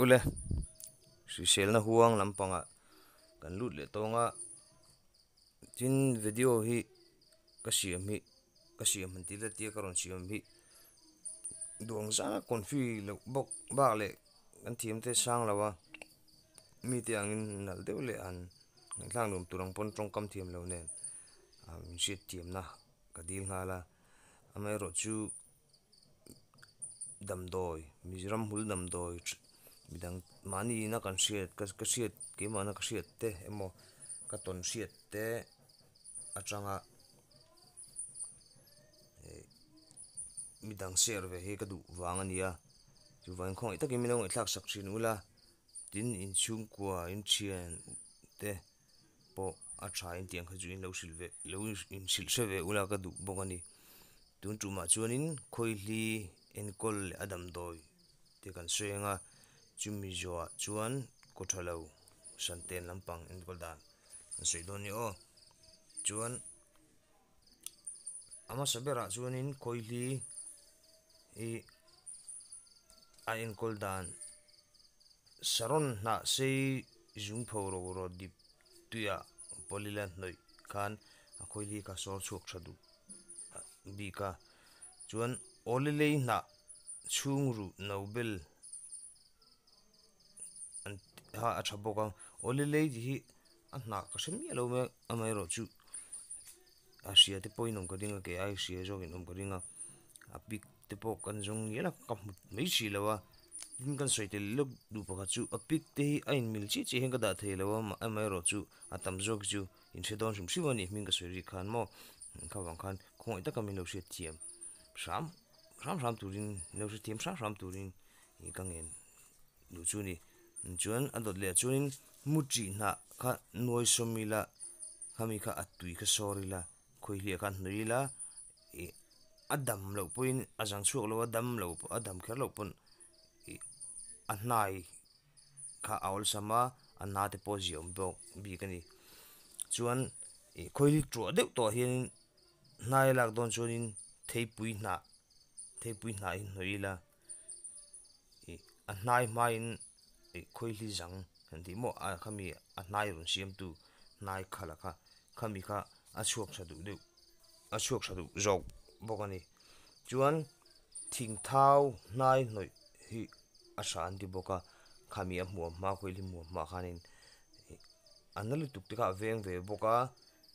ule hriselna huang lampangah kan lut leh tawng a tin video hi ka siam hi ka siam han tih let tia ka rawn siam hi duang zan a confi loh bawk bak leh kan thiam te sang lo a mite angin nalh deuh leh an ngaihthlak nuam tur ang pawn tawngkam thiam loh nen ah min hriat thiamna ka dil nghal a amaherawhchu. Damdawi Mizoram hmul damdawi midang mahni ina kan hriat ka ka hriat keimahna ka hriat te emaw ka tawn hriat te atanga eh midang share ve hi ka duh vang a ni a chuvangin khawngaih takin min lo ngaihthlak sak thin ula tin inchhungkua inthian te. pawh a tha in tiang kha chu in lo hrilh ve lo in hrilh hre ve ula ka duh bawk a ni tun tumah chuanin khawihli enkawl leh a damdawi te kan sawi ang a chumi zawhah chuan kaw tha lo santen lampang enkawl dan an sawi dawn a ni aw chuan a hmasa berah chuanin khawihli ih a enkawl dan. Saron hnah sei zung pho ro ro dip tuiah pawlila hnawih khan a khawihli kha sawr chhuak tha duh bik a, chuan awlilei hnah chhung ruh no bel an ha a tha bawk a, awlilei tih hi a hnah ka hre miah lo mai a amaherawhchu a hria te pawhin awm ka ring a kei ai hria zawkin awm ka ring a a pic te pawh kan zawng ngial a ka hmu mai si lo a tin kan sawi tel lawk duh pakhat chu a pic te hi a inmil chiah chiah hian ka dah thei lo a amaherawhchu a tam zawk chu in hre dawn hrim hrim a ni hming ka sawi rik khan maw kha vang khan khawngaih taka min lo hriat thiam hram hram hram turin min lo hre thiam hram hram turin ih ka ngen duh chu a ni chuan a dawt leh ah chuanin mu tih hnah kha nuai sawm ila khami kha a tui kha sawr ila. Khawihliah khan hnawih ila ih a dam loh pawhin a zang chhuak lo a dam lo a dam kher loh pawn ih a hnai kha a awlsam a a na te pawh a ziah awm bawk bik a ni chuan ih khawihli tuah deuh tawh ah hianin hnai a lak dawn chuanin theipui hnah theipui hnah hi hnawih ila ih a hnai hmain ih khawihli zang han tih maw a khami a hnai rawn siamtu hnai khala kha khami kha a chhuak tha duh deuh a chhuak tha duh zawk bawk a ni chuan thing thau hnai hnawih hi a hra an ti bawk a khami a hmuam hma khawihli hmuam hma khanin ih a na lutuk te kha a veng ve bawk a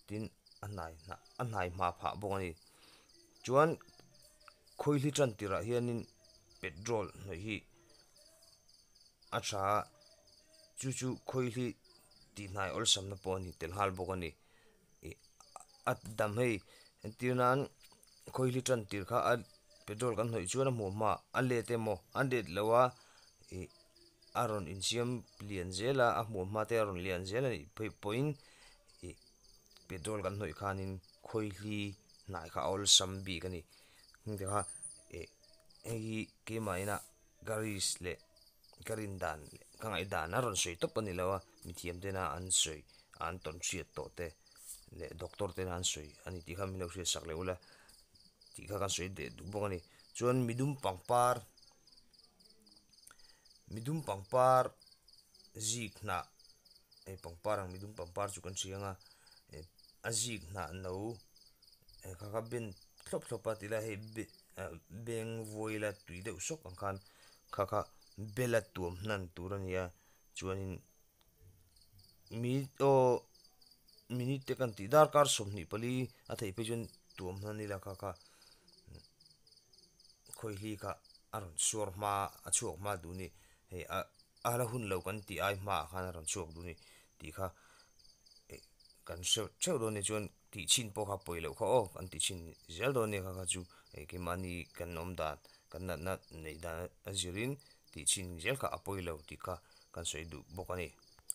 tin a hnai hnah a hnai hma phah bawk a ni chuan. Khawihli tan tirah hianin petrol hnawih hi a tha a, chu chu khawihli tih hnai awlsamna pawh a ni tel nghal bawk a ni. Ih a dam hei entir nan khawihli tan tir kha a petrol kan hnawih chuan a hmuh hma a let emaw a let lo a ih a rawn insiam lian zel a, a hmuh hma te a rawn lian zel a nih phei pawhin ih petrol kan hnawih khanin khawihli hnai kha a awlsam bik a ni. Heng kha eh hei hi keimah ina ka risk leh ka rin dan leh ka ngaihdan a rawn sawi tawp a ni lo a mithiam tena an sawi an tawn hriat tawh te leh doctor tena an sawi a ni tih kha min lo hriat sak leh ula tih kha kan sawi leh duh bawk a ni. Chuan midum pangpar midum pangpar zik hnah hei pangpar ang midum pangpar chu kan hria ang a eh a zik hnah no eh kha kha ben thlawp thlawp a ti lai hei ah beng vuai ila tui deuh sawk ang khan kha kha bel a tuam hnan tur a ni a chuanin mi aw minute te kan tih darkar 24 a theih phei chuan tuam hnan ila kha kha khawihli kha a rawn suar hma a chhuak hma duh a ni hei a a la hun lo kan tih ai hmaah khan a rawn chhuak duh a ni tih kha eh kan hreuh theuh dawn a nih chuan. Tih chhin pawh kha pawi loh kha aw kan ti chhin zel dawn nia kha kha chu hei keimahni kan awm dan kan natna neih dan a zirin tih chhin zel kha a pawi lo tih kha kan sawi duh bawk a ni.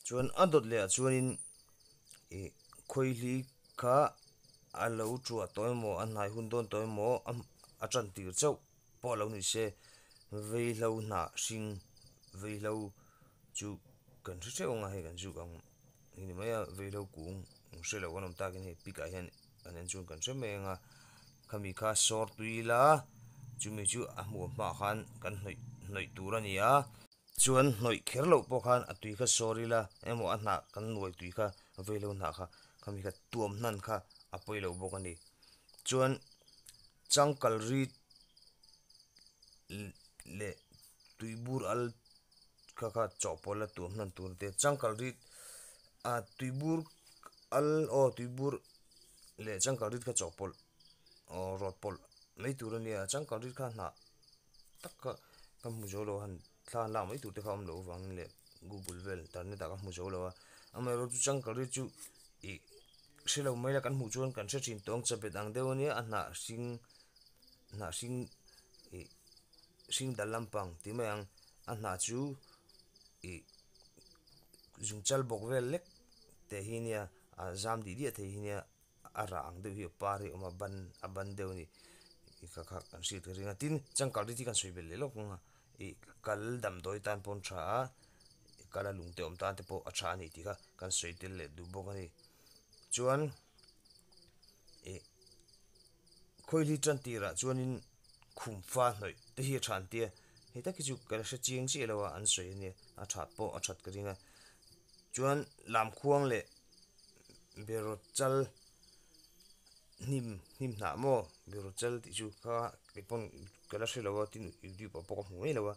Chuan a dawt leh ah chuanin ih khawihli kha a lo tuah tawh emaw a hnai hun dawn tawh emaw a tan tir chauh pawh a lo ni se veihlo hnah hring veihlo chu kan hre theuh ang a hei kan zuk ang. Hei ni mai a veilo kung hre lo kan awm takin hei pic ah hian kan en chuan kan hre mai ang a khami kha sawr tui ila chumi chu a hmuh hmaah khan kan hnawih hnawih tur a ni a. Chuan hnawih kher loh pawh khan a tui kha sawr ila emaw a hnah kan nuai tui kha vei lo hnah kha khami kha tuam hnan kha a pawi lo bawk a ni. Chuan changkal ri leh tuibur al kha kha chawhpawlh a tuam hnan tur te changkal ri ah tuibur al aw tuibur leh changkal rit kha chawhpawlh aw rawt pawlh mai tur a nia changkal rit kha hnah tak kha ka hmu zo lo han thla han lak mai tur te kha a awm loh avangin leh google vel internet ah ka hmu zo lo a amaherawhchu changkal rit chu ih hre lo mai la kan hmuh chuan kan hre thin tawng chabet ang deuh a nia a hnah hring hnah hring ih hring dal lampang tih mai ang a hnah chu ih zungchal bawk vel lek te hi nia a zam dih diah thei hi nia a rah ang deuh hi a par hi a awm a ban a ban deuh a ni ih kha kha kan hriat ka ring a tin changkal rit hi kan sawi belh leh lawk ang a ih kal damdawi tan pawh an tha a kal a lung te awm tan te pawh a tha a ni tih kha kan sawi tel leh duh bawk a ni chuan ih khawihli tan tirah chuanin khum fa hnawih te hi a tha an tia hei tak hi chu ka la hre chiang chiah lo a an sawi a nia a that pawh a that ka ring a chuan lamkhuang leh Berawt chal hnim hnim hnah maw berawt chal tih chu kha kei pawn ka la hre lo a tin youtube ah pawh ka hmu ngei lo a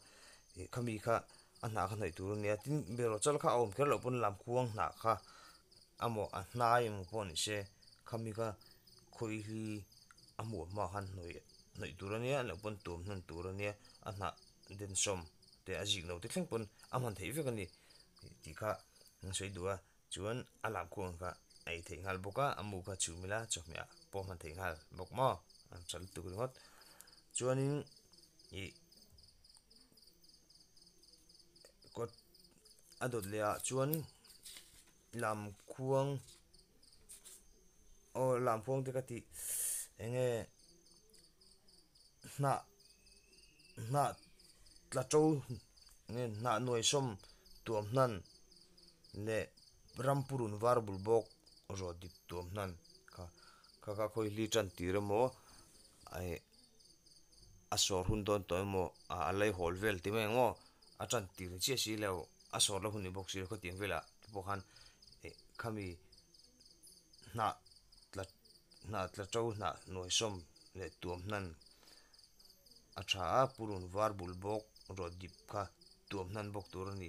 ih khami kha a hnah kha hnaih tur a nia tin berawt chal kha a awm kher loh pawn lamkhuang hnah kha amaw a hnai emaw pawh ni se khami kha khawihli a hmuh hma khan hnawih hnawih tur a nia a nih loh pawn tuam hnan tur a nia a hnah densawm te a zik lo te thleng pawn a hman theih vek a ni tih kha an sawi duh a. Chuan a lam khuang kha a ei theih nghal bawk a, a mu kha chhum ila chawhmeh ah pawh hman theih nghal bawk maw a tha lutuk ringawt. Chuanin ih kawt a dawt leh ah chuan lam khuang aw lam khuang te ka tih eng nge hnah hnah tla to nge hnah nuai sawm tuam hnan. leh ram purun var bul bawk rawh dip tuam hnan kha kha kha khawi hli tan tir emaw eh a sawr hun dawn tawh emaw ah a lei hawl vel ti mai ang aw a tan tir ni chiah si lo a sawr la hun ni bawk si lo khawtiang velah te pawh khan eh khami hnah tla hnah tla to hnah hnuai sawm leh tuam hnan a tha a purun var bul bawk rawh dip kha tuam hnan bawk tur a ni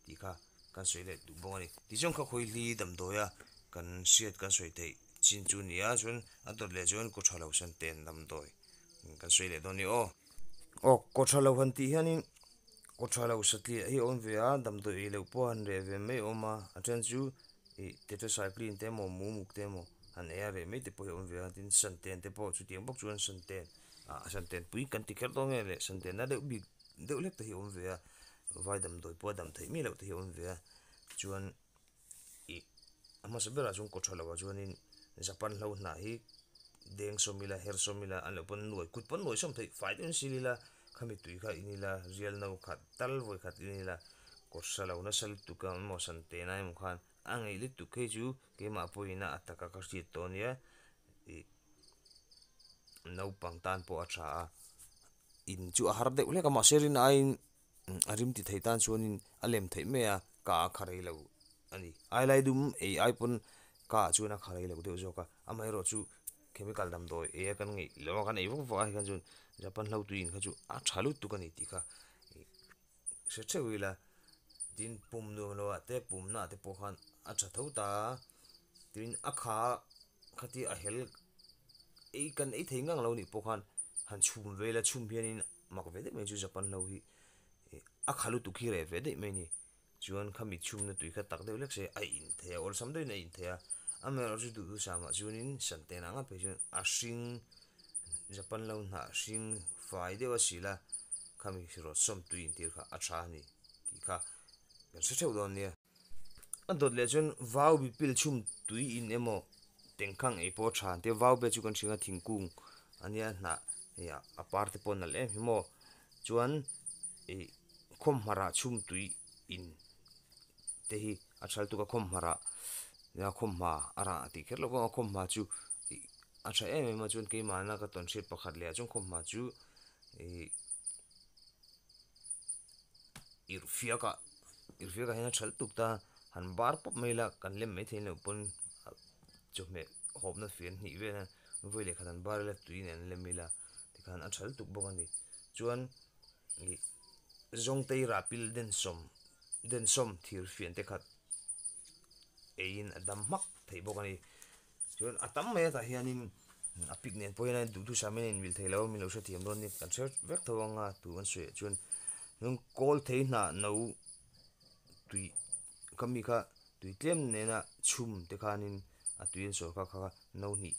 tih kha kan sawi leh duh bawk a ni. Tichuan kha khawihli damdawia kan hriat kan sawi theih chin chu ni a, chuan a dawt leh chuan kaw tha lo san ten damdawi kan sawi leh dawn a ni aw. Aw kaw tha lo han tih hianin kaw tha lo satliah hi a awm ve a, damdawi ei loh pawh han reh ve mai a awm a, a then chu ih tetracycline te emaw mumuk te emaw han ei a reh mai te pawh hi a awm ve a, tin santen te pawh chutiang bawk chuan santen ah santen pui kan ti kher dawn nge le santen na deuh bik deuh hlek te hi a awm ve a. Vai damdawi pawh a dam theih miah loh te hi a awm ve a, chuan ih a hmasa berah chuan kawtha lovah chuanin Japan hlo hnah hi deng sawm ila her sawm ila an loh pawn nuai kut pawn nuai sawm theih fai deuhin sil ila khami tui kha in ila rial no khat tal vawi khat in ila kawtha lo nasa lutuk a emaw san te na emaw khan a ngeih lutuk hei chu keimah pawhin a taka ka hriat tawh ania ih naupang tan pawh a tha a in chu a har deuh hlek a mahse rin aiin a rim ti thei tan chuanin a lem theih mai a ka a kha rei lo a ni ai lai dum ei ai pawn ka ah chuan a kha rei lo deuh zawk a amaherawh chu chemical damdawi ei a kan ngeih loh a kan ei vak vak a hei khan chuan Japan hlo tui in kha chu a tha lutuk a ni tih kha hre theuh ila tin pum nuam loh ah te pum na ah te pawh khan a tha tho ta a tin a kha khatia a hel ei kan ei thei ngang lo nih pawh khan han chhum ve ila chhum hianin mak ve daih mai chu Japan hlo hi ih a kha lutuk hi reh ve daih mai a ni chuan khami chhumna tui kha tak deuh hlek se a in thei a awlsam deuhin a in thei a amaherawhchu chu duh duhsam ah chuanin santen ang a phei chuan a hring Japan lo hnah hring fai deuh a sil a khami rawt sawm tui intir kha a tha a ni tih kha kan hre theuh dawn nia. A dawt leh chuan vau bi pil chhum tui in emaw tengkhang ei pawh a tha ang tia vau be chu kan hring a thingkung a nia hnah hei a par te pawh a nalh em hi maw chuan ih khawmhmarah chhum tui in te hi a tha lutuk a khawmhmarah nia khawmhma a rah tih kher loh pawh a khawmhma chu ih a tha em em a chuan keimahna ka tawn hriat pakhat leh ah chuan khawmhma chu ih. Irhfiak ah irhfiak ah hian a tha lutuk ta han bar pawp mai ila kan lem maithei loh pawn chawhmeh hawpna fian hnih vel hian vawi leh khat an bar ila tui nen an lem ila tikhan a tha lutuk bawk a ni chuan ih zawngtei rah pil densawm densawm thir fian te khat eiin a dam hmak theih bawk a ni chuan a tam mai a tah hianin a pic nen pawh hian a duhthusam in a inmil thei lo a min lo hrethiam dawn nia kan hre vek tho anga tu an sawi ah chuan kawl thei hnah no tui ka mi kha tui tlem nena chhum te khanin a tui an sawi kha kha no hnih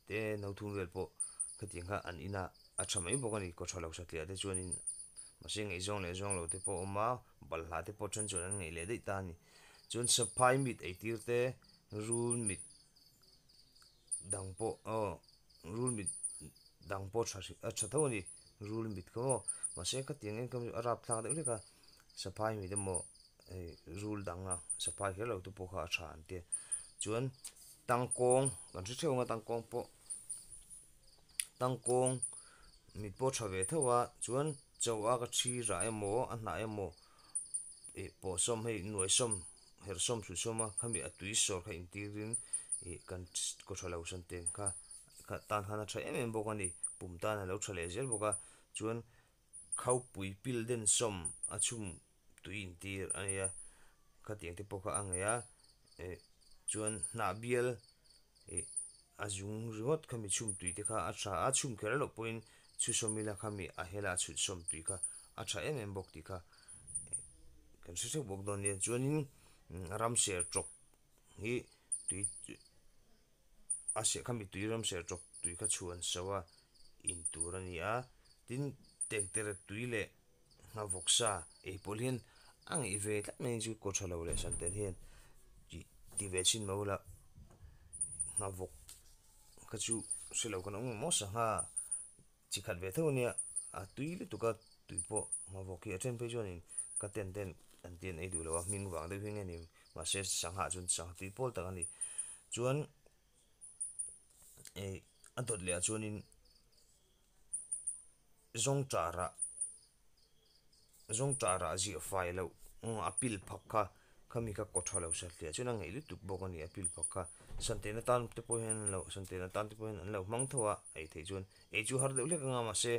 te no thum vel pawh khatiang kha an in a a tha mai bawk a ni kaw tha lo satliah te chuanin mahse ngaihzawng leh zawng lo te pawh a awm a balhla te pawh then chuan an ngaih leh daih ta a ni chuan saphai mit ei tir te rul mit dang pawh aw rul mit dang pawh tha hri a tha tho a ni rul mit kha maw mahse khatiang en kha a rapthlak deuh hlek a saphai mit emaw hei rul dang a saphai kher lo te pawh kha a tha an tia chuan tangkawng kan hre theuh ang a tangkawng pawh tangkawng mit pawh tha ve tho a chuan chaw a ka thi rah emaw a hnah emaw ih pawh sawm hei nuai sawm herh sawm suih sawm a khami a tui sawr kha intirin ih kan kaw tha lo san teng kha kha tan khan a tha em em bawk a ni pum tan a lo tha leh zel bawk a chuan khawpui pil den sawm a chhum tui intir a nia khatiang te pawh kha a ngei a ih chuan hnah bial ih a zung ringawt khami chhum tui te kha a tha a chhum kher loh pawhin chhusawm ila khami a hela a chhut sawm tui kha a tha em em bawk tih kha kan hre theuh bawk dawn nia chuanin ram ser tawk hi tui a seh khami tui ram ser tawk tui kha chhuan so a in tur a ni a tin tengtere tui leh Nghavawksa ei pawlh hian a ngaih ve tlat mai chu kaw tha lo leh san tel hian tih ti ve chhin mai ula nghavawk kha chu hre lo kan awm ang maw sangha chi khat ve tho ania a tui lutuk a tui pawh nghavawk hi a then phei chuanin ka ten ten an ti an ei duh lo a hming vang deuh hi nge ni mahse sangha chuan sangha tui pawl tak a ni chuan ih a dawt leh ah chuanin. Zawng ṭarah zawng ṭarah ziah fai loh a pil phak kha khami kha kaw ṭha lo satliah chuan a ngaih lutuk bawk a ni a pil phak kha santên atan te pawh hian an lo santên atan te pawh hian an lo hmang tho a ei theih chuan ei chu har deuh hlek anga mahse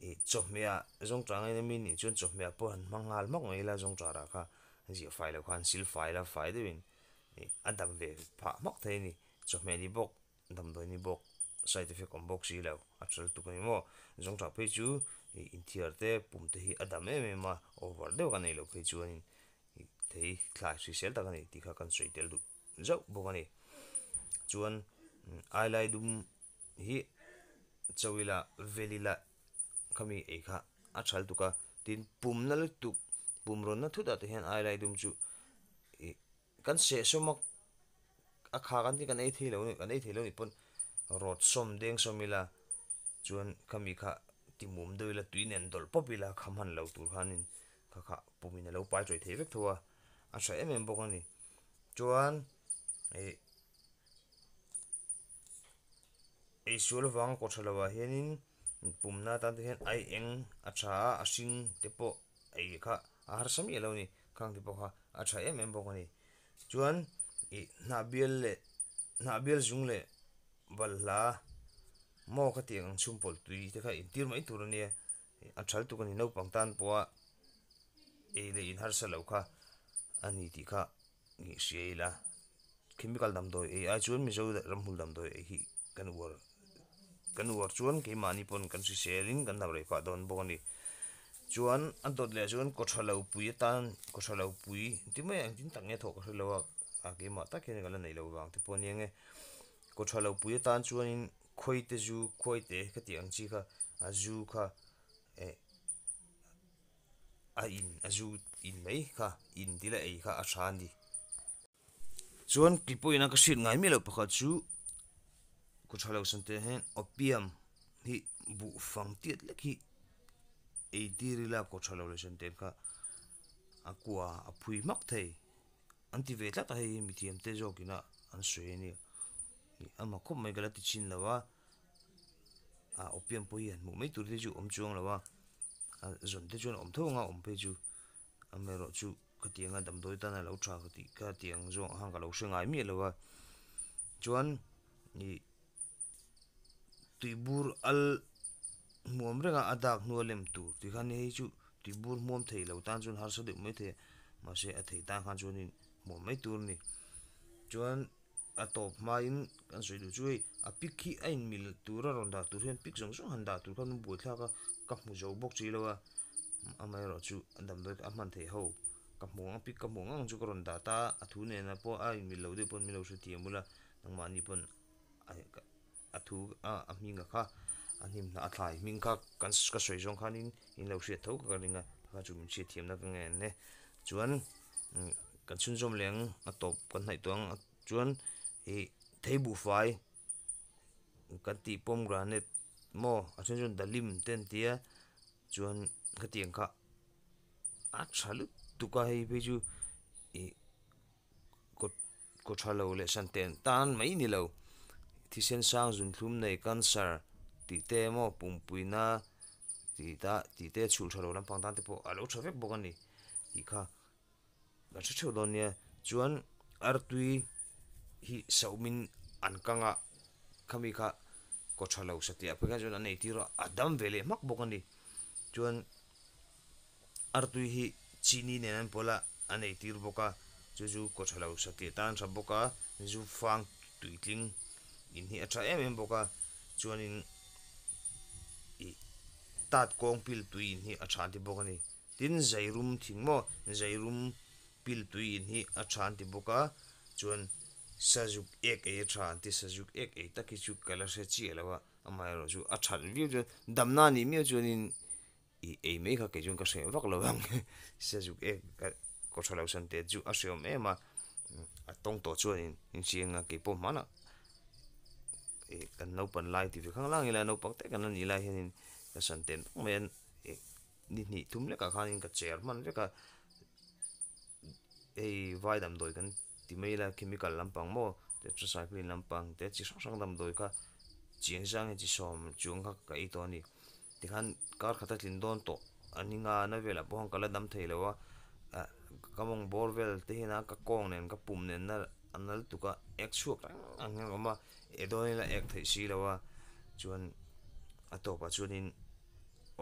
ih chawhmeh ah zawng ṭah ngaina mi nih chuan chawhmeh ah pawh han hmang nghal hmak mai ila zawng ṭarah kha ziah fai loh khan sil fai la fai deuhin ih a dam ve phah hmak thei a ni chawhmeh ni bawk. Damdawi ni bawk, side effect awm bawk si lo, a ṭha lutuk a ni maw? Zawngṭah phei chu ih inthiar te, pum te hi a dam em em a, over deuh kan nei loh phei chuanin ih thei thlai hrisel tak a ni tih kha kan sawi tel duh zauh bawk a ni. Chuan ailai dum hi cho ila vel ila khami ei kha a ṭha lutuk a, tin pumna lutuk pum rawnna thutah te hian ailai dum chu ih Kan sehsawm a a kha kan ti kan ei thei lo kan ei thei lo nih pawn rawt sawm deng sawm ila chuan khami kha ti mum deuh ila tui nen dawlh pawp ila kha hman lo tur khanin kha kha pumin a lo pai tawih thei vek tho a a tha em em bawk a ni chuan ih eisual avanga kaw tha lovah hianin pumna atan te hian ai eng a tha a a hring te pawh ei kha a harsa miah lo a ni khang te pawh kha a tha em em bawk a ni chuan ih hnah bial leh hnah bial zung leh balhla maw kha tiang ang chhum pawlh tui te kha intir mai tur a nia a tha lutuk a ni naupang tan pawha ei leh in harsa lo kha a ni tih kha ih hria ila chemical damdawi ei ai chuan mizo ramhmul damdawi ei hi kan uar kan uar chuan keimahni pawn kan hrisel in kan dam rei phah dawn bawk a ni chuan a dawt leh chuan kaw tha lo pui atan kaw tha lo pui ti mai ang tin tak nge thawh ka hre lo a a keimah tak hian ka la neih loh vang te pawh a nia nge kaw tha lo pui atan chuanin khawi te zu khawi te ka tih ang chi kha a zu kha eh. A in a zu in mai kha in tila ei kha a tha a ni. Chuan kei pawhin a ka hriat ngai miah loh pakhat chu ku tha lo san te hian opium hi buh fang tiat lek hi ei tir ila kaw tha lo leh san te kha a kua a phui hmak thei an ti ve tlat a hei hi mithiam te zawkin a an sawi a nia amah khawp mai ka la ti chhin lo a. Ah opium pawh hi han hmuh mai tur te chu awm chuang lo a, a zawn te chuan awm tho anga awm phei chu. Amaherawhchu khatianga damdawi tan a lo tha ka tih kha tiang zawng ang khan ka lo hre ngai miah lo a. Chuan ih tuibur al hmuam reng a a dak hnu a lem tur tih khan hei chu tuibur hmuam thei lo tan chuan harsa deuh mai thei a mahse a theih tan khan chuanin hmuam mai tur a ni. Chuan a tawp hmain kan sawi duh chu hei a pic hi a inmil tura rawn dah tur hian pic zawng zawng han dah tur khan an buaithlak a ka hmu zo bawk si lo a amaherawhchu a damdawi a hman theih ho ka hmu ang pic ka hmu ang ang chu ka rawn dah ta a a thu nena pawh a inmil lo deuh pawn min lo hrethiam ula nangmahni pawn a thu a a hming a kha a hnim a thlai hming kha kan ka sawi zawng khanin in lo hriat tho ka ring a kha chu min hriatthiamna ka ngen e chuan kan chhunzawm leh ang a tawp kan hnaih tawh ang chuan ih thei buhfai kan tih pomegranate maw a then chuan dalim te an tia chuan khatiang kha a tha lutuk a hei phei chu ih. Kawt kaw tha lo leh san ten tan mai ni lo. Thisen sang zunthlum nei cancer tih te emaw pumpuina tih ta tih te chhulh tha lo lampang tan te pawh a lo tha vek bawk a ni tih kha kan hre theuh dawn nia. Chuan artui hi sauhmin an kang a khami kha kaw tha lo satliah phei khan chuan an eitir a a dam ve leh hmak bawk a ni. Chuan. Artui hi chini nen an pawlh a, a nei tir bawk a, chu chu kaw tha lo satliah tan tha bawk a, zu fang tuitling in hi a tha em em bawk a, chuanin ih tat kawng pil tui in hi a tha an ti bawk a ni. Tin zairum thing maw zairum pil tui in hi a tha an ti bawk a, chuan sazuk ek ei a tha an ti, sazuk ek ei tak hi chu ka la hre chiah lo a, amaherawhchu a that viau chuan damna a nih miau chuanin I ei mai kha kei chuan ka hreh vak lo ang sazuk ek ka kaw tha lo san te chu a hreawm em a a tawng tawh chuanin insiang a keipawh hmanah ih kan naupan lai ti ve khang lang ila naupang te kan la nih lai hianin ka san ten vak mai a ih ni hnih thum lekah khanin ka cher hman vek a hei vai damdawi kan ti mai ila chemical lampang maw tetracycline lampang te chi hrang hrang damdawi kha chiang zang hi chi sawm chuang kha ka ei tawh a ni. Tikhan kar khat a tlin dawn tawh a ni nga na velah pawh ka la dam thei lo a ah ka mawng bawr vel te hian a ka kawng nen ka pum nen a a nal tuk a ek chhuak reng ang hian a awm a eh dawn ila ek theih si lo a chuan a tawpah chuanin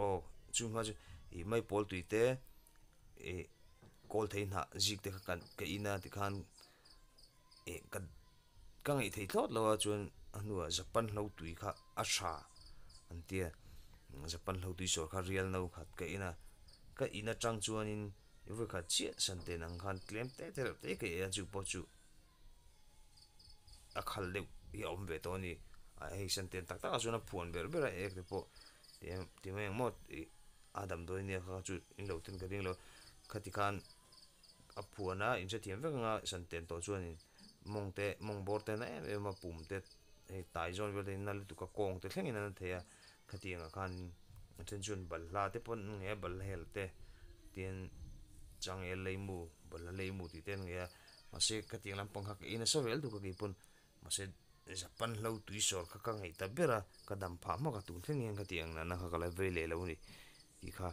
aw chu hma chu ih maipawl tui te ih kawl thei hnah zik te kha kan ka in a tikhan ih ka. Ka ngaih theih thlawt lo a chuan a hnuah Japan hlo tui kha a tha an ti a, Japan hlo tui sawr kha rial no khat ka in a, ka in atang chuanin i vawikhat chiah santen ang khan tlem te te reuh te ka ei a chu pawh chu a khal deuh hi a awm ve tawh a ni, hei santen tak tak ah chuan a phuan ber ber a ek te pawh ti mai ang maw ih a damdawi nia kha chu in lo ten ka ring lo khati khan a phuan a inhrethiam vek anga santen tawh chuanin. Mawng te mawng bawr te na em em a pum te hei tai zawn vel te hi na lutuk a kawng te thlengin an thei a khatiang ah khan a then chuan balhla te pawh an ngei a balhla hel te tin changel leimu balhla leimu tih te an ngei a mahse khatiang lampang kha ka ei nasa vel duk a keipawn mahse Japan hlo tui sawr kha ka ngaih ta ber a ka dam phah hmak a tun thleng hian khatiang nana kha ka la vei leh lo a ni tih kha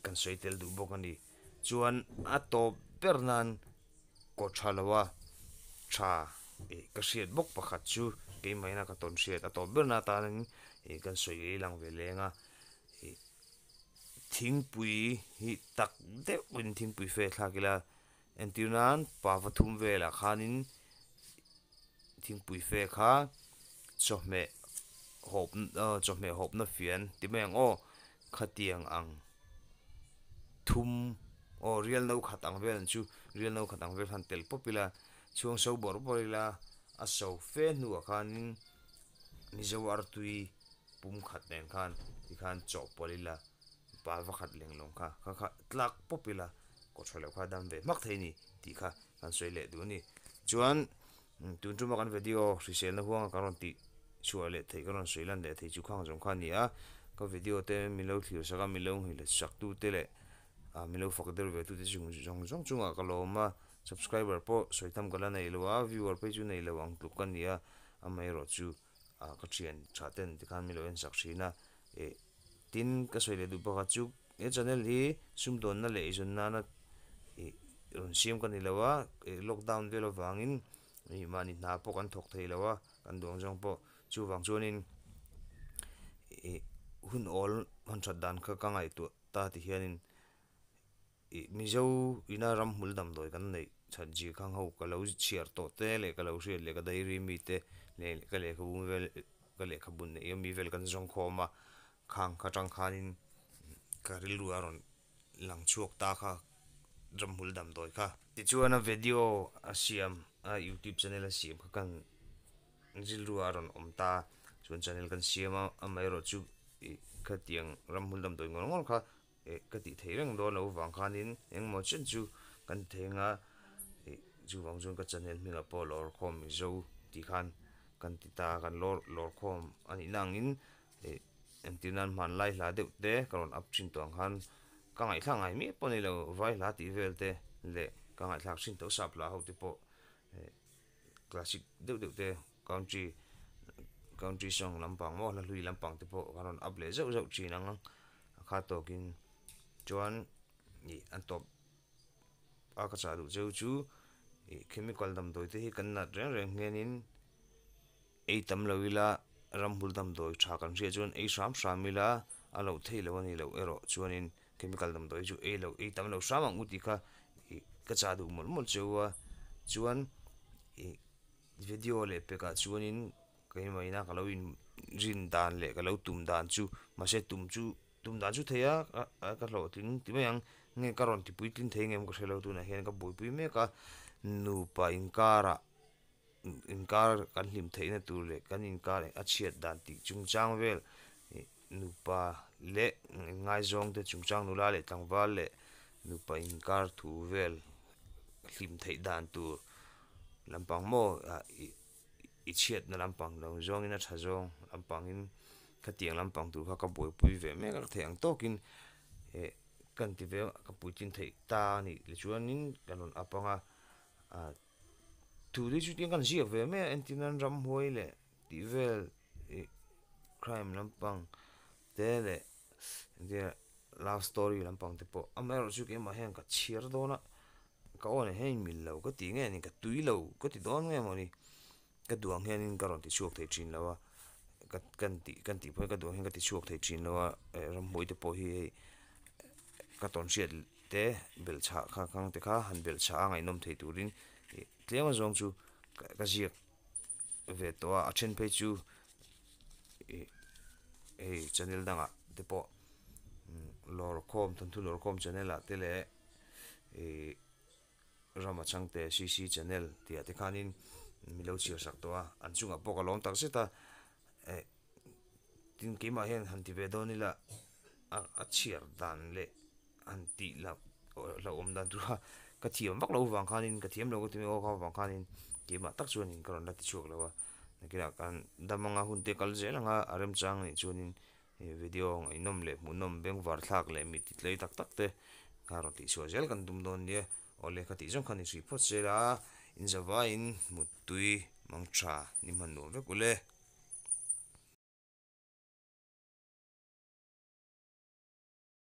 kan sawi tel duh bawk a ni chuan a tawp ber nan. Kaw tha lo a, tha ih ka hriat bawk pakhat chu keimahina ka tawn hriat a tawp berna atanin ih kan sawi lei lang ve leng a, ih thingpui hi tak deuhin thingpui fe thlak ila entir nan pa va thum velah khanin thingpui fe kha chawhmeh hawp chawhmeh hawpna fian ti mai ang aw khatiang ang. Thum aw rial no khat ang vel chu rial no khat ang vel khan tel pawp ila chhuang so bawrh bawrh ila a so fe hnuah khanin Mizo artui pum khat nen khan tikhan chawhpawlh ila pa va khat leng lawng kha kha kha tlak pawp ila kaw tha loh kha dam ve hmak thei a ni tih kha kan sawi leh duh a ni. Chuan tun tuma kan video hriselna huanga kan rawn tih chhuah leh theih ka rawn sawi lan leh thei chu khang zawng kha a ni a, ka video te min lo thlir sak a, min lo nghilh sak tu te leh ah min lo fak der ve tu te chung zawng zawng chungah ka lawm a, subscriber pawh sawi tham ka la nei lo a, viewer phei chu nei lo ang tluk ka ni a, amaherawhchu ah ka thian tha ten tikhan min lo en sak thin a, eh tin ka sawi leh duh bakah chu. He channel hi sumdawnna leh eizawn nana ih rawn siam ka ni lo a, ih lockdown vel avangin ih mahni hna pawh kan thawk thei lo a, kan duang zawng pawh chuvang chuanin ih hun awl hman that dan kha ka ngaihtuah ta ti hianin ih Mizo ina ramhmul damdawi kan neih that zir khang ho ka lo chhiar tawh te leh ka lo hriat leh ka diary mi te leh ka lehkhabu vel ka lehkhabu neih ami vel kan zawng khawm a. Khang kha tang khanin ka rilru a rawn lang chhuak ta kha ramhmul damdawi kha. Tichuan a video a siam a youtube channel a siam kha kan rilru a rawn awm ta chuan channel kan siam a amaherawh chu ih khatiang ramhmul damdawi ngawr ngawr kha ih ka tih theih reng dawn loh vang khanin engmaw chen chu kan ti thei anga ih chuvang chuan ka channel hmingah pawh lawrkhawm mizo tih khan kan ti ta a kan lawr lawrkhawm a nihna angin. Ih entir nan hmanlai hla deuh te ka rawn up thin tawh ang khan ka ngaihthlak ngai miah pawh a ni lo vai hla tih vel te leh ka ngaihthlak thin tawh sap hla ho te pawh eh classic deuh deuh te country country song lampang maw hla hlui lampang te pawh ka rawn up leh zauh zauh thin ang a kha tawkin chuan ih an tawp a ka chah duh cheu chu ih chemical damdawi te hi kan nat reng reng hianin. Ei tam lo ila, ramhmul damdawi tha kan hriat chuan ei hram hram ila, a loh theih loh a ni loh erawh chuanin chemical damdawi chu ei loh ei tam lo hram ang u tih kha ih ka chah duh mawlh mawlh cheu a, chuan ih video leh pekah chuanin keimahina ka lo in rin dan leh ka lo tum dan chu mahse tum chu tum dan chu thei a ka hlawhtling ti mai ang nge ka rawn ti puitling thei ngem ka hre lo tunah hian ka buaipui mek a nupa inkarah. Inkar kan hlim theihna tur leh kan inkar a chhiat dan tih chungchang vel ih nupa leh ngaizawng te chungchang nula leh tlangval leh nupa inkar thu vel hlim theih dan tur lampang maw ah ih i chhiatna lampang lo zawngin a tha zawng lampangin khatiang lampang tur kha ka buaipui ve mek a ka theih ang tawkin eh kan ti ve a ka puitlin theih ta a nih leh chuanin ka rawn up ang a ah. Thu hi chutia kan ziak ve mai a entir nan ramhuai leh tih vel ih crime lampang te leh engtin nge love story lampang te pawh amaherawh chu keimah hian ka chhiar dawn a ka aw nen hian mil lo ka ti nge ni ka tui lo ka ti dawn nge mawni ka duh ang hianin ka rawn ti chhuak thei thin lo a ka kan tih kan tih pawh hi ka duh ang hian ka ti chhuak thei thin lo a eh ramhuai te pawh hi hei ka tawn hriat te belh chhah kha khang te kha han belh chhah a ngaihnawm thei turin ih tlem a zawng chu ka ziak ve tawh a a then phei chu ih hei channel dangah te pawh lawrkhawm thawnthu lawrkhawm channel ah te leh ih rama changte cc channel tih ah te khanin mi lo chhiar sak tawh a an chungah pawh ka lawm tak zet a eh tin keimah hian han ti ve dawn ila a a chhiar dan leh han tih loh hlauhawm dan tur kha ka thiam vak loh vang khanin ka thiam lo ka ti mai aw kha vang khanin keimah tak chuanin ka rawn la ti chhuak lo a nakinah kan dam anga hun te kal zel anga a remchang anih chuanin he video ngaihnawm leh hmuhnawm bengvar thlak leh mi titlei tak tak te kha rawn tih chhuah zel kan tum dawn nia awle ka tih zawng kha ni hrih phawt zel a inzavaiin muttui mangtha ni hman nuam vek ule.